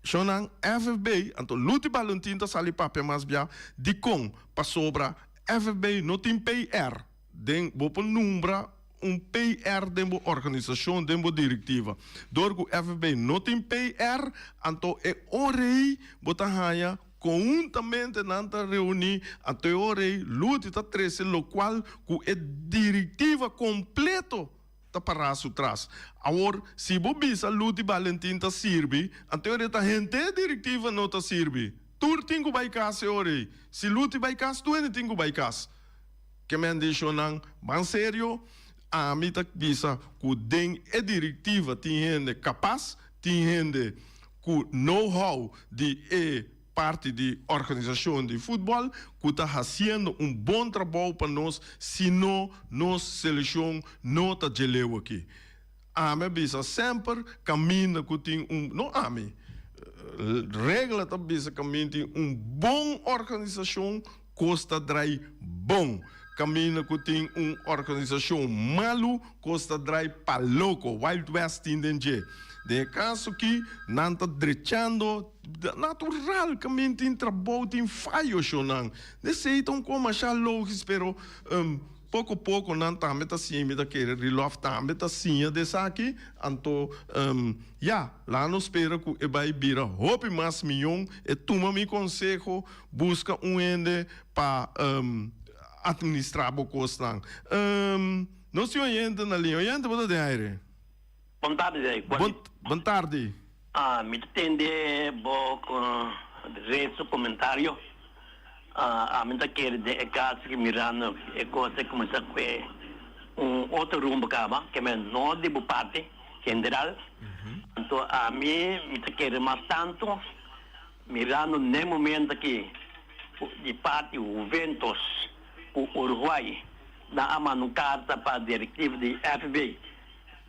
Shonnan FFB, anto Luti Balentin ta sali papia mas bia, dikon? Pasobra FFB no tin PR den, bo por nombra un PR den bo organisashon, den bo direktiva. Dor ku FFB no tin PR, anto e ora ei bo ta haña konhuntamente nan ta reuní, anto e ora ei Luti ta trese lokual ku e direktiva kompleto ta pará su tras. Awor, si bo bisa Luti Balentin ta sirbi, anto e ta henter e direktiva no ta sirbi. Tur tin ku bai kas e ora ei. Si Luti bai kas, tur hende tin ku bai kas. Ke men di shonnan, ban serio, ami ta bisa ku den e direktiva tin hende kapas, tin hende ku know-how di e. Parti di organisashon di futbòl ku ta hasiendo un bon trabou pa nos, si no nos selekshon no ta dje leu aki. Ami a bisa semper kaminda ku tin un, no ami, regla ta bisa kaminda tin un bon organisashon kos ta drai bon, kaminda ku tin un organisashon malu kos ta drai pa loko, Wild West tin den dje. Den e kaso aki nan ta drechando. Natural kamin tin trabou tin fayo shonnan. Esei ta un kos masha logis pero. Poko poko nan tambe ta siña i mi ta kere Rilòf tambe ta siña di esaki. Anto, ya, laga nos spera ku e bai bira hopi mas mion. E tuma mi konseho, buska un hende pa atministrá bo kosnan. Nos tin oyente na liña. Oyente, bo ta den aire. Bon tardi, Zé. Bon, bon tardi. Ah, mi ta tende bo resto comentario. Ah, ami ta kere den e caso ki mirando e cos a cuminsa cue un otro rumbo caba, ke men no di bo parti general. Anto ami mi ta kere mas tanto mirando n'e momento aki di parti Juventus cu Uruguay nan a manda un carta pa directiva di FB.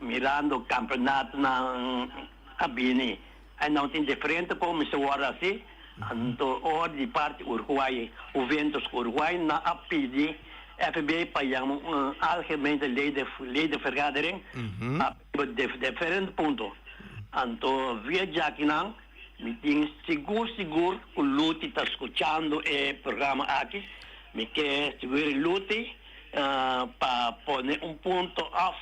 Mirando campeonatonan a bini y nan tin diferente con mester worde haci, anto ora di parti Uruguay, Juventus Uruguay nan a pidi FB pa yama un algemene ledenvergadering pa pidi diferente punto. Anto via djakinan mi tin sigur sigur cu Luti ta scuchando e programa aki, mi ke sigur Luti pa pone un punto of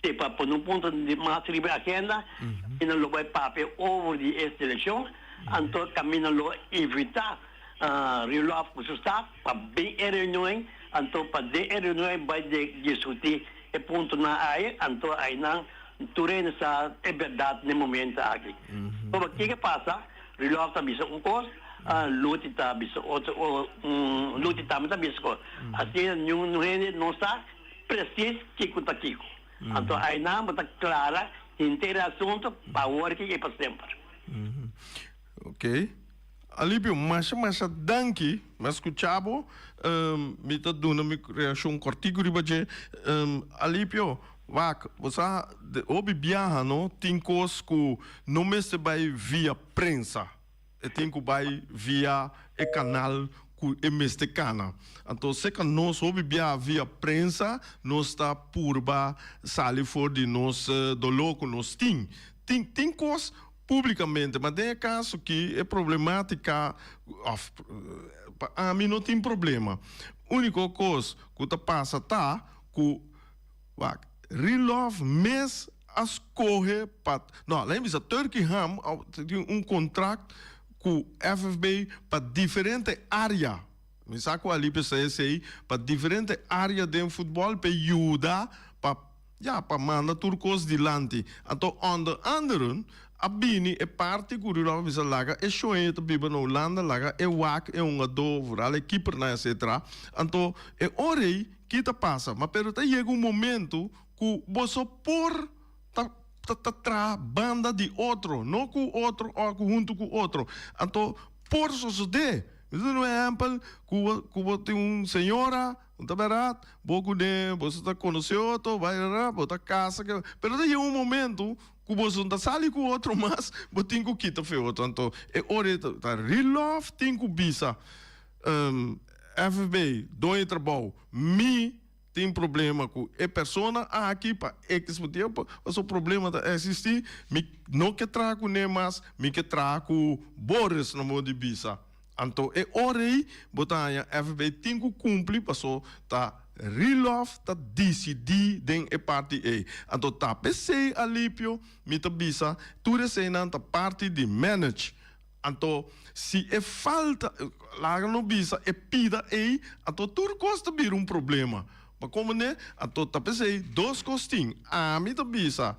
si pa pone un punto di mas riba e agenda kaminda lo bai papia over di e selekshon anto kaminda lo invita Rudolf ku su staf pa bin e reunion anto pa den e reunion bai diskuti e puntonan ai anto ainan tur hende sa e bèrdat na e momento aki. Pasobra kiko pasa Rudolf ta bisa un kos, Luti ta bisa otro, Luti tambe ta bisa kos. Asina niun hende no sa presis kiko ta kiko. Anto ainan bo ta klara henter e asunto pa awor aki i pa semper. Ok. Alipio, masha masha danki. Mi a skucha bo. Mi ta duna mi reakshon kòrtiku riba dje. Alipio, Wak, bo sa, hopi biaha no tin kos ku no mester bai via prensa, e tin ku bai via e kanal ku e mester kana. Anto seka nos hopi biaha via prensa nos ta purba sali for di nos doló ku nos tin. Tin tin kos publikamente, ma den e kaso ki e problematika òf pa ami no tin problema. Uniko kos ku ta pasa ta ku. Wak, Rilov mes a skohe pa, no, laat mi bisa Turkey Ham tin un kontrakt ku FFB pa diferente área. Mi sa ku Ali p'esei esei, pa diferente área den futbòl p'e yuda pa, ya, pa manda tur kos dilanti. Anto onder anderen a bini e parti ku Rilov a bisa laga e shoe ta biba na Hulanda, laga e wak e hungadó, vooral e kipernan etcetera. Anto e ora ei Ki ta pasa? Ma pero ta yega un momento ku boso por ta ta ta traha banda di otro, no ku otro o ku huntu ku otro. Anto por sosodé. Mi ta duna un ehèmpel ku bo ku bo tin un señora, un ta bèrdat, bo kuné boso ta konosé otro, bai rara, bo ta kasa, pero ta yega un momento ku boso no ta sali ku otro mas, bo tin ku kita fe otro. Anto e ora ei ta ta Rilòf tin ku bisa. FFB, doño di trabou, mi tin problema ku e persona aki pa X motibu, pasobra problema ta existi, mi no ke traha kuné mas, mi ke traha ku Boris na modo di bisa. Anto e ora ei bo ta haña FFB tin ku kumpli paso ta Rilòf ta disidí den e parti ei. Anto ta p'esei Alipio mi ta bisa tur eseinan ta parti di manage. Anto, si e falta, laga no bisa e pida ei, anto tur kos ta bira un problema. Pa komo ne? Anto ta p'esei dos kos tin. Ami ta bisa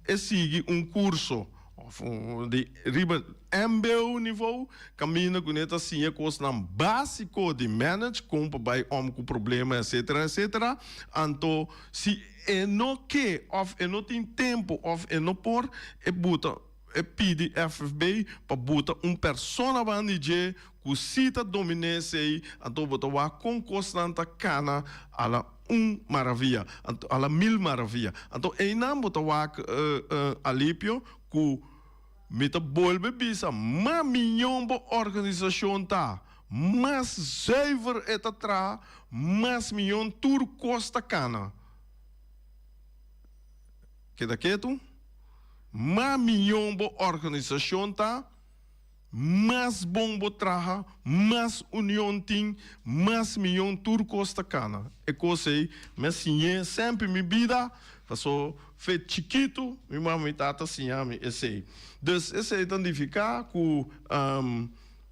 e sigui un kurso òf un di riba mbo nivou kaminda ku ne ta siña kosnan básiko di manage kon pa bai om ku problema etcetera etcetera. Anto si e no ke òf e no tin tempu òf e no por e buta. E pidi FFB pa buta un persona banda di dje ku si ta dominé esei, anto bo ta wak kon kosnan ta kana a la un maravia, anto a la mil maravia. Anto einan bo ta wak Alipio ku mi ta bolbe bisa ma miyon bo organisashon ta, mas zuiver e ta traha, mas miyon tur kos ta kana. Keda ketu. Ma miyon bo organisashon ta, Mas bon bo traha, mas union tin, mas miyon tur kos ta kana. E kos ei mi a siñ'é semper mi bida, paso fe chikitu mi mama mi tata siña mi esei. Dus esei ta nifiká ku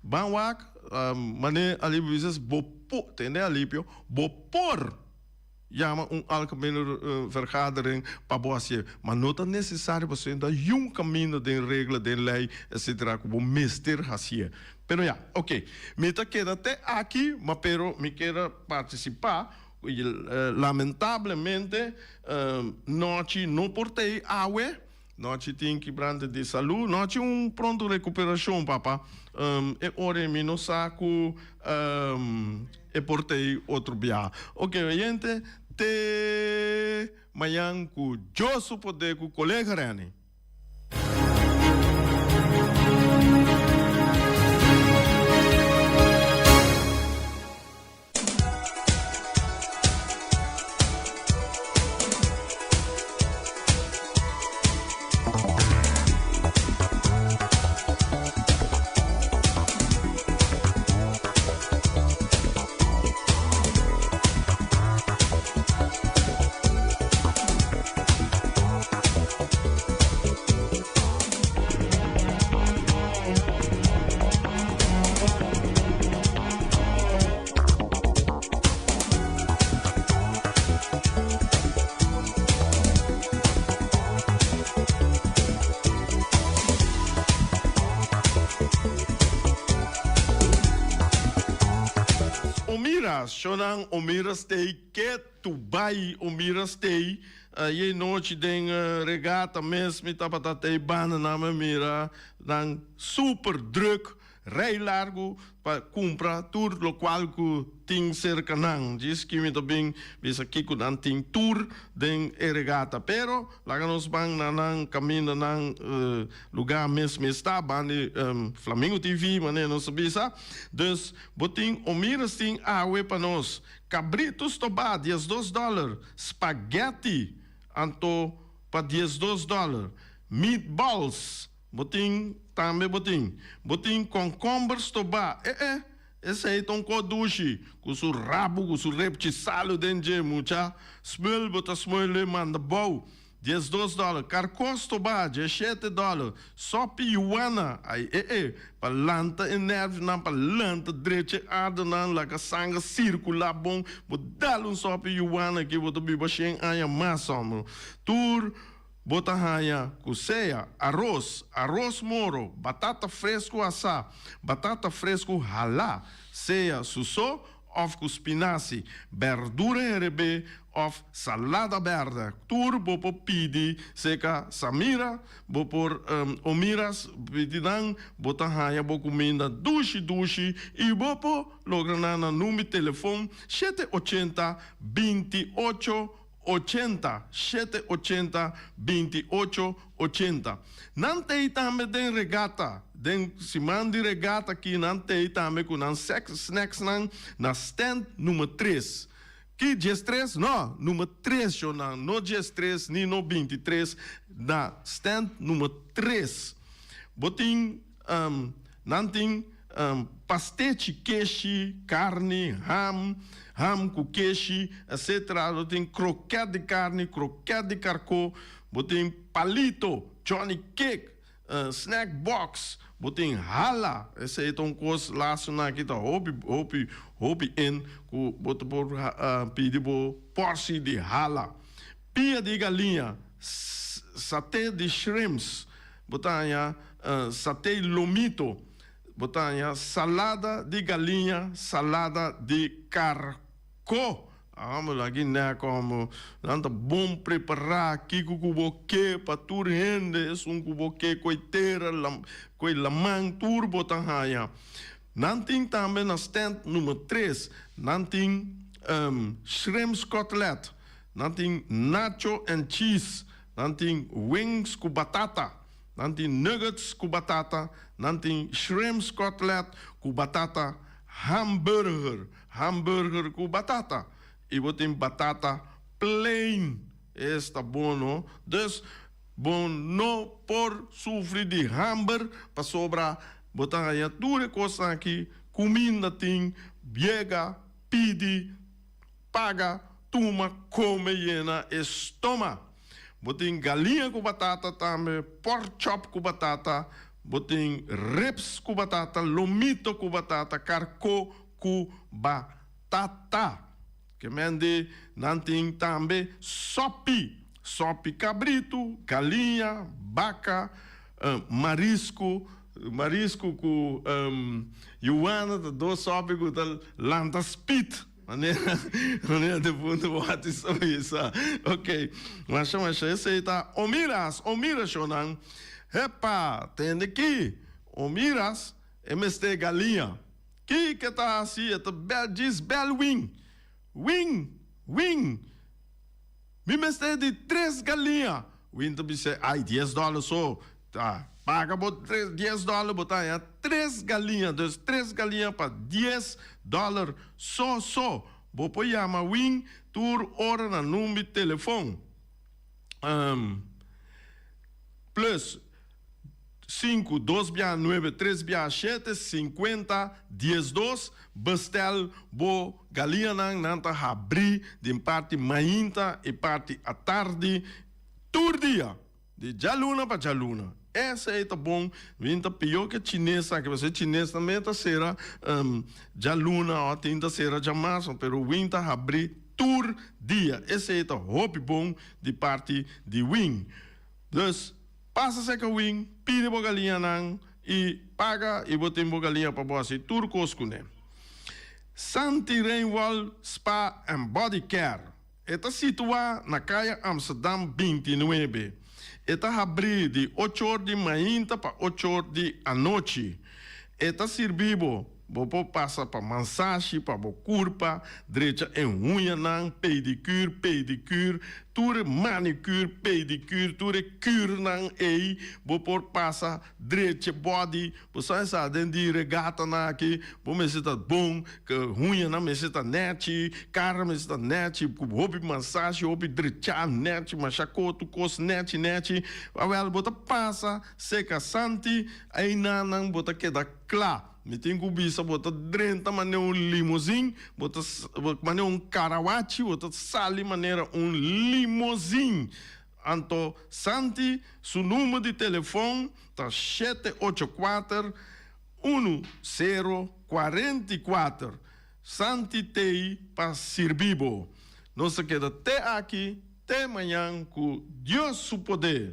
ban wak manera Alipio bisa bo por, tende Alipio, bo por. Yama un algemene vergadering pa bo hasié, ma no ta nesesario pasobra no ta yun kaminda den regla, den lei, etcetera ku bo mester hasié. Pero ya, oke, mi ta keda te aki, ma pero mi kier a partisipá, lamentablemente nochi no por t'ei awe. Nochi tin kibrante di salu. Nochi un pronto recuperacion papa. E ora mi no sa cu e por tey otro bia. Ok oyente te mañan cu Dios su poder cu colega Renny. Omira, shonan Omira stay ketu bai Omira stay ayey nochi den regata mes mi tabata tey banda nan mi mira nan super druk Rei largu pa kumpra tur lokual ku tin serka nan. Djis ki mi ta bin bisa kiko nan tin tur den e regata. Pero laga nos ban na nan kaminda nan lugá mes mes ta, ban di Flamingo TV manera nos ta bisa. Dus bo tin Omiras tin awe pa nos. Kabritu stobá 12 dòler, spaghetti anto pa 12 dòler, meatballs. Bo tin tambe bo tin. Bo tin konkomber stobá. Eh eh, esei ta un kos dushi, ku su rabu ku su repchi salu den dje, mucha. Smeul bo ta smeul e manda bou. 12 dòler. Karkó stobá, 17 dòler. Sòpi yuana, ai eh eh, pa lanta e nèrvionan, pa lanta drecha e adernan, laga sanger sirkulá bon. Bo dal un sòpi yuana aki bo ta biba shen aña mas, hòmber. Tur. Bo ta haña ku sea aros, aros moro, batata fresku asá, batata fresku halá, sea su so òf ku spinasi, bèrdura herebé òf salada bèrdè. Tur bo por pidi serka Samira, bo por Omiras pidi nan, bo ta haña bo kuminda dushi dushi i bo por logra nan na number telefon shete 80 28 80, shete 80, 28, 80. Nan t'ei tambe den regata, den siman di regata aki nan t'ei tambe ku nan snacks-nan na stand number tres. Ki 13? No, number tres shownan, no 13 ni no 23, na stand number tres. Bo tin, nan tin pastechi, keshi, karni, ham, ham ku keshi, etc. Bo tin kroket di karni, kroket di karkó, bo tin palito, johnny cake, snack box, bo tin hala, esei ta un kos lasonan aki ta hopi, hopi, hopi in ku bo ta por pidi bo porsi di hala. Pia di galiña, saté di shrimps, Bo ta haña satei lomito. Bo ta haña salada di galiña, salada di karkó. Amo aki nèk amo. Nan ta bon prepará kiko ku bo ke pa tur hende, esun ku bo ke koe tera, koe laman, tur bo ta haña. Nan tin tambe na stand number tres, nan tin shrimps cutlet, nan tin nacho and cheese, Nan tin wings ku batata, nan tin nuggets ku batata, nan tin shrimps cutlet ku batata, hamburger, hamburger ku batata i bo tin batata plain. Esta bon no. Dus bo no por sufri di hamber pasobra. Bo ta haña tur e kosnan aki, kuminda tin, yega, pidi, paga, tuma, kome yena e stoma. Bo tin galiña ku batata tambe, pork chop ku batata, bo tin ribs ku batata, lomito ku batata, karkó ku batata. Ke men di nan tin tambe sòpi, sòpi kabritu, galiña, baka, marisku, marisku ku yuana ta dos sòpi ku ta lanta spit, manera manera defuntu bo hati sa bisa. Ok, masha masha esei ta Omiras, Omiras shownan. Hepa, tende ki, Omiras e mester galiña. Kiko e ta hasi? E ta bel djis bel win, win, win. Mi mester di tres galiña. Win ta bis'é, Ai, dies dòler so. Ta paga bo tres, dies dòler, bo ta haña tres galiña. Dus tres galiña pa dies dòler so so. Bo por yama Win tur ora na number di telefon. Plus. Sinku, dos bia nuebe, tres bia shete, sinkuenta, diesdos, Bestel bo galiñanan, nan ta habrí den parti mainta i parti atardi tur dia, di djaluna pa djaluna. Esei ta bon, bin ta pió ke chinesnan, ke pasobra e chinesnan mes ta sera djaluna o tin ta sera djamarsa, pero win ta habrí tur dia. Esei ta hopi bon di parti di win. Dus, pasa seka win, pidi bo galiñanan i paga i bo tin bo galiña pa bo hasi tur kos kuné. Santi Reinwald Spa and Body Care E ta situá na Kaya Amsterdam 29. E ta habrí di ocho or di mainta pa ocho or di anochi. E ta sirbi bo. Bo por pasa pa mansashi pa bo kurpa, drecha e huñanan, pedikür, pedikür, tur e manikür, pedikür, tur e kürnan ei bo por pasa drecha body. Bo sa esa den di regatanan aki bo mester ta bon, ke huñanan mester ta nèchi, kara mester ta nèchi, ku hopi mansashi, hopi drechá nèchi, masha kotu kos nèchi nèchi. Awèl bo ta pasa seka santi, einanan bo ta keda kla. Mi tin ku bisa bo ta drenta manera un limozin, bo ta manera un karawachi, bo ta sali manera un limozin. Anto Santi su number di telefon ta shete ocho kuater, unu sero 44. Santi t'ei pa sirbi bo. Nos ta keda te aki, te mañan ku Dios su poder.